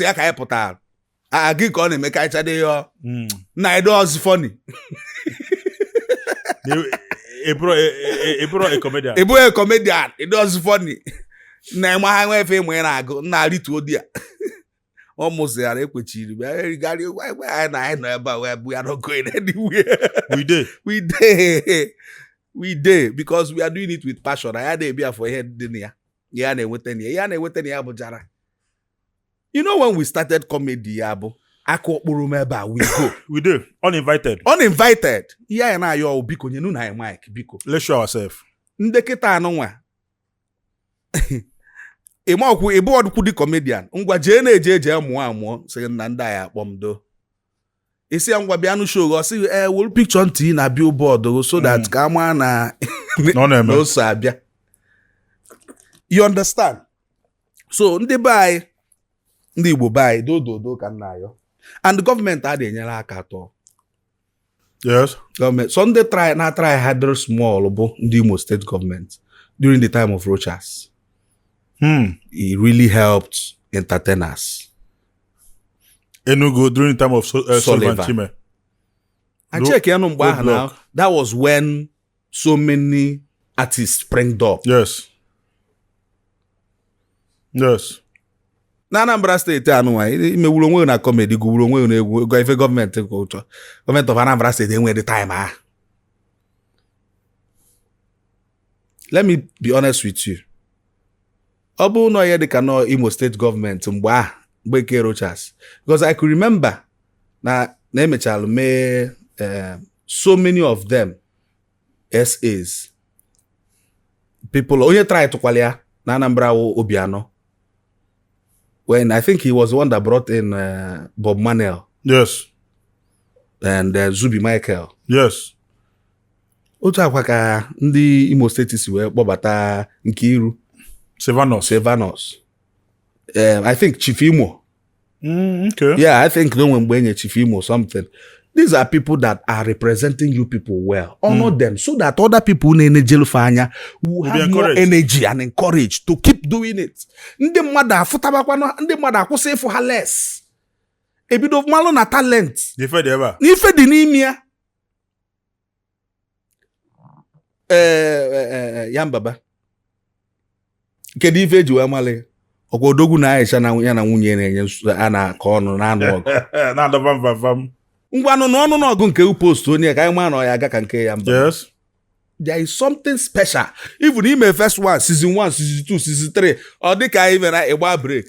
Ya ka anyị pụtara a gị ka ọ na-eme ka anyị chade ya na ịdị ọzọ funny. Ị bụrụ a comedian. Ị bụghị comedian, ịdị ọzọ funny na ịma ha nwe efe ịmụ ị na-agụ nna arịtuo di ya ọ mụzịghara ekwechiri bịa erigharị anyị na anyị nọ ebe a wee bụ ya not going anywhere. We dey. We dey, we dey, because we are doing it with passion. Anyị adịghị ebia for ihe dị na ya, ihe a na-enweta na ya, ihe a na-enweta na ya bụ jara. You know, when we started comedy, ya bụ aka okporo m ebe a, we go. We dey uninvited. Uninvited. Ihe anyị na-ayọ ọwụ, biko nyenu na anyị mic, biko. Let's show ourselves. Ndị kịta anụnwa ịma ọkwụ ịbụ ọdụkwu dị comedian, ngwa jee na-eje eje mụọ amụọ sị na ndị anyị akpọ m do isi ya, ngwa bịanụ show, ọ sị ee were picture ntị na billboard so that ka a maa na Na ọ na-eme. Na o so abịa. You understand? So ndị be anyị, ndị Igbo be anyị, dododo ka m na-ayọ, and gọọmenti adịghị enyere aka atọ. Gọọmenti so ndị try na try harder small bụ ndị Imo State government during the time of Rochas. He really helped entertainers. Enugu during the time of Sullivan Sullivan. Chime. And check ya nụ mgbe ahụ na Roadblock. that was when so many artists springed up. Na Anambra Steeti anụnwa, imewuru onwe gị na comedy, gụwuru onwe gị n'egwu gụọ ife gọọmenti ka ụchọ gọọmenti of Anambra Steeti enweghị time ahụ. Let me be honest with you, ọ bụrụ na ihe dịka nọ Imo Steeti gọọmenti mgbe ahụ, mgbe nke Rochas, because I could remember na emechalụ mee so many of them SAs people. Onye try tụkwala ya na Anambra wụ Obianọ, when I think he was the one that brought in Bob Manel and Zubi Michael. Otu akwa ka ndị Imo Steeti si wee kpọbata Nkiru. Silvanus. Silvanus, I think Chief Imo. Yeah, I think no mgbe enye Chief Imo something. These are people that are representing you people well. Honor them so that other people na-enejelufe anya will Will be have more encouraged. Energy and encouraged to keep doing it. Ndị mmadụ afụtabakwanụ, ndị mmadụ akwụsị ịfụ ha less, ebido malụ na talent Ife dị ebe a. n'ife dị n'ime ya. Ee, ya mbaba, kedu ife eji wee malị ọkwa odogwu na Aisha na ya na nwunye na-enye a na-akọ ọnụ na-anụ ọgụ? Na-adọ vam vam vam. Ngwanụ na ọnụ n'ọgụ nke post onye ka anyị maa na ọ ya aga ka nke ya mba. There is something special even ime first one, season 1, season 2, season 3, ọ dị ka anyị mere ịgba break.